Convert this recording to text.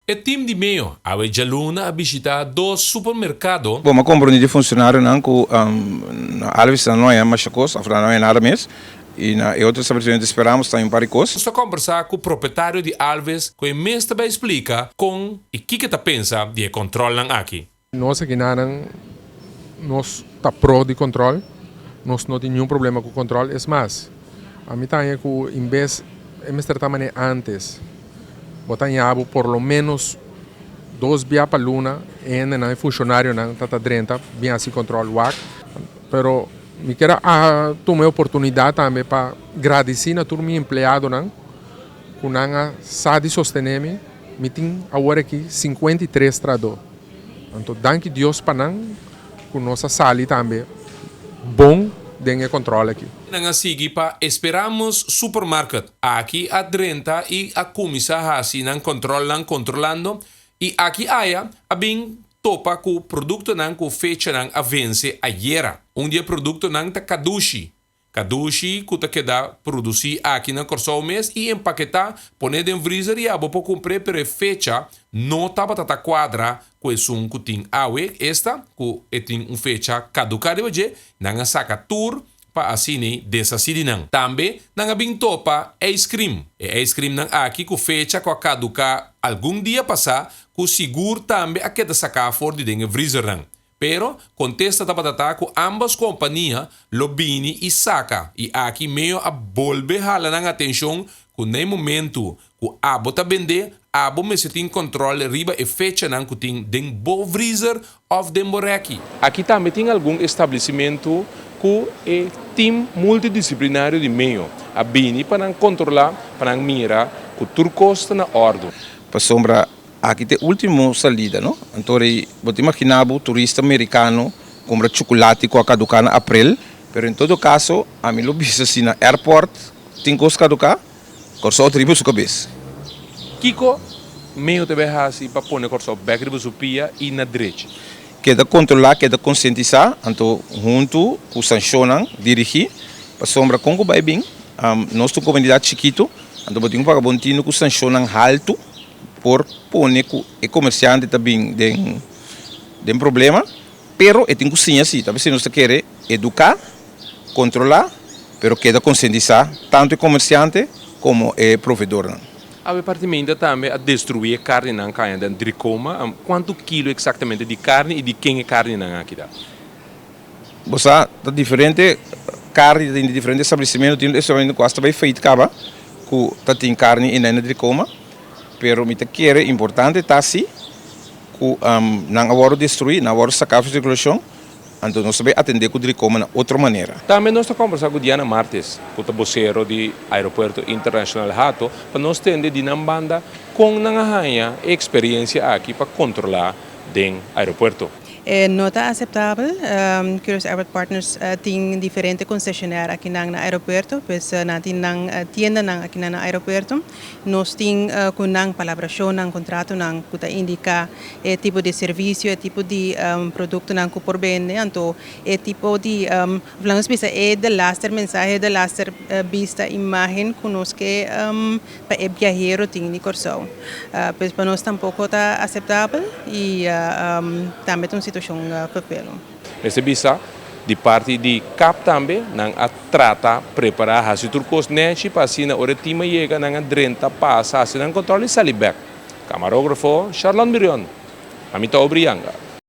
E team di MEO awe djaluna a bishita dos supermerkado. Bon, m'a komprondé di funshonarionan ku na Alvis nan no haña masha kos, òf nan no haña nada mes, i na e otro establesimentu esperamos ta haña un par di kos. Nos ta kombersá ku propietario di Alvis ku e mes ta bai splika kon i kiko e ta pensa di e kòntròlnan aki. Nos akinanan nos ta pro di control, nos no tin niun problema cu control, es mas, ami ta haña cu in bes e mester ta manera antes, bo ta haña bo por lo menos dos bia pa luna e hendenan, e funcionarionan ta ta drenta bin haci control wak, pero mi kier a tuma e oportunidad tambe pa gradici na tur mi empleadonan cu nan a sa di sostene mi, mi tin awor aki 53 trahador. Anto danki Dios pa nan ku nos a sali tambe bon den e kòntròl aki. Nan a sigui pa Esperamos Supermarket. Aki a drenta i a kuminsá hasi nan kòntròlnan kontrolando i aki aya a bin topa ku produktonan ku fechanan a vense ayera. Un di e produktonan ta kadushi. Kadushi ku ta keda produsí aki na Kòrsou mes i empaketá, pon'é den vrizer i abo por kumpr'é pero e fecha no tabata ta kuadra ku esun ku tin awe, esta ku e tin un fecha kaduká riba dje, nan a saka tur pa asina deshasí di nan. Tambe nan a bin topa ijskrim. E ijskrimnan aki ku fecha ku a kaduká algun dia pasá ku sigur tambe a keda saká for di den e vrizernan. Pero, kontesta tabata ta ku ámbos kompania lo bini i saka i aki meo a bolbe hala nan atenshon ku na e momentu ku abo ta bendé, abo mester tin kòntròl riba e fechanan ku tin den bo vrizer òf den bo rèki. Aki tambe tin algun establesimentu ku e tim multidisiplinario di meo a bini pa nan kontrolá pa nan mira ku tur kos ta na òrdu. Pasobra Aki ta e ultimo salida no. Anto rei bo ta imagina bo turista mericano cumpra chuculati cu a caduca na april. Pero en todo caso ami lo bisa si na airport tin cos caduca, Corsou ta riba su cabes. Kico meo ta bay haci pa pone Corsou bek riba su pia y na drechi? Keda controla, keda concientisa, anto hunto cu sancionnan dirigi, pasobra con cu bay bin, nos ta un comunidad chikito, anto bo tin cu paga bon tino cu sancionnan halto. Por pone ku e komersiante ta bin den den problema, pero e tin ku siña si. Ta p'esei nos ta kere eduká, kontrolá, pero keda konsientisá tantu e komersiante komo e proveedornan. Awe partiminta tambe a destruí e karninan kaña den Dricoma. Kuantu kilo eksaktamente di karni i di ken e karninan aki ta? Bo sa, ta diferente karni ta tin di diferente establesimentu. Tin establesimentu ku asta bai feit kaba ku ta tin karni i nan na Dricoma. Pero mi ta kere importante ta si ku nan a wòrdu destruí, nan a wòrdu saká for sirkulashon, anto nos ta bai atendé ku Dricoma na otro manera. Tambe nos ta kombersá ku Diana Martes, ku ta bosero di Aeropuerto Internashonal Hato, pa nos tende di nan banda kon nan a haña e eksperensia aki pa kontrolá den aeropuerto. E no ta aseptabel. Curaçao Airport Partners tin diferente konsesionair akinan na aeropuerto, pues nan tin nan tiendanan akinan na aeropuerto. Nos tin ku nan palabrashonnan, kontratonan ku ta indiká e tipo di servisio, e tipo di produktonan ku por bende, anto e tipo di, òf laga nos bisa e delaster mensahe, e delaster bista, imágen ku nos ke pa e biahero tin di Kòrsou. Pues pa nos tampoko ta aseptabel i tambe ta un situashon ferfelu. Mester bisa di parti di cap tambe nan a trata prepara haci tur cos nechi pa asina ora e team a yega nan a drenta pasa haci nan control y sali bek. Camarografo Sharlon Mirion, Ami ta Aubrey Yanga.